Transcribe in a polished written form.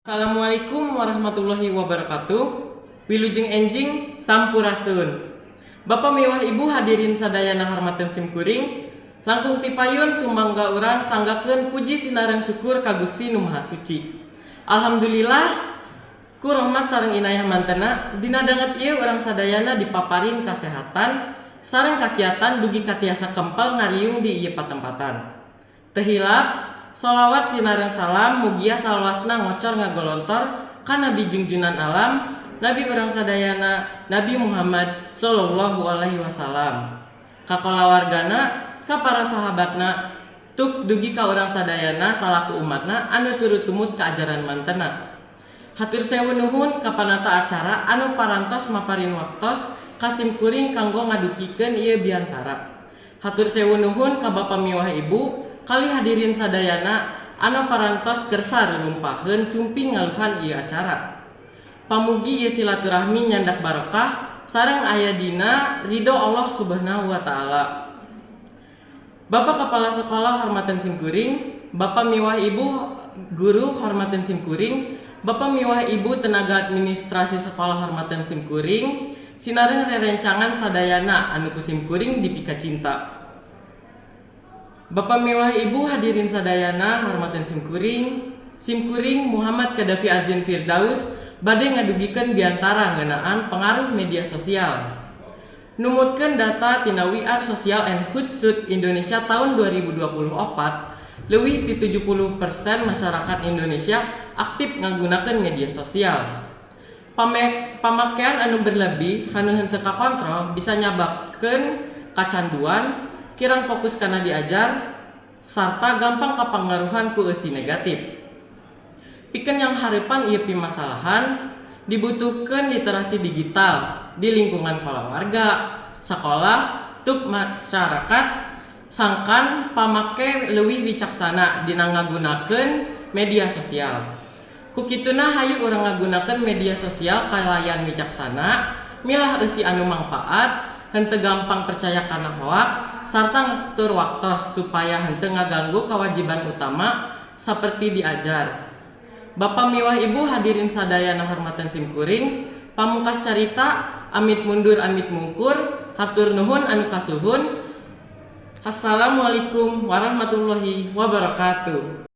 Assalamualaikum warahmatullahi wabarakatuh. Wilujeng enjing, sampurasun. Bapak miwah Ibu hadirin sadayana hormateun simkuring. Langkung tipayun sumangga urang sanggakeun puji sinareng syukur ka Gusti Nu Maha Suci. Alhamdulillah, ku rahmat sareng inayah mantena dina danget ieu urang sadayana dipaparin kasehatan sareng kakiatan dugi ka tiasa kempel ngariung di ieu patempatan. Teu hilap sholawat sinareng salam mugia salawasna ngocor ngagolontor ka Nabi junjunan alam, Nabi urang sadayana, Nabi Muhammad Shallallahu Alaihi Wasallam, ka kulawargana, ka para sahabatna, tuk dugi ka urang sadayana salaku umatna anu turut tumut ka ajaran mantena. Hatur sewu nuhun ka panata acara anu parantos maparin waktos ka simkuring kanggo ngadugikeun ieu biantara. Hatur sewu nuhun ka bapa miwah ibu kali hadirin sadayana anu parantos kersa rumpaheun sumping ngaluhan ieu acara. Pamugi ieu silaturahmi nyandak barokah sareng aya dina ridho Allah Subhanahu wa Taala. Bapak Kepala Sekolah hormateun simkuring, Bapak miwah Ibu guru hormateun simkuring, Bapak miwah Ibu tenaga administrasi sekolah hormateun simkuring, sinareng rerencangan sadayana anu ku simkuring dipika cinta. Bapak miwah Ibu hadirin sadayana hormateun simkuring, simkuring Muhammad Kadafi Azin Firdaus bade ngadugikeun biantara ngeunaan pengaruh media sosial. Numutkeun data tina We Are Social and Hootsuite Indonesia tahun 2024, leuwih ti 70% masyarakat Indonesia aktif ngagunakeun media sosial. Pamakean anu berlebih anu henteu kakontrol bisa nyababkeun kacanduan, kirang fokus kana diajar, sarta gampang kapangaruhan ku eusi negatif. Pikeun nyanghareupan ieu pimasalahan, dibutuhkeun literasi digital di lingkungan kulawarga, sakolah, tuk masyarakat sangkan pamake leuwih wicaksana dina ngagunakeun media sosial. Ku kituna, hayu urang ngagunakeun media sosial kalayan wicaksana, milah eusi anu mangpaat, henteu gampang percaya kana hoaks, sarta ngatur waktos supaya henteu ngaganggu kewajiban utama saperti diajar. Bapak miwah Ibu hadirin sadayana hormateun simkuring, pamungkas carita, amit mundur amit mungkur, hatur nuhun anu kasuhun. Assalamualaikum warahmatullahi wabarakatuh.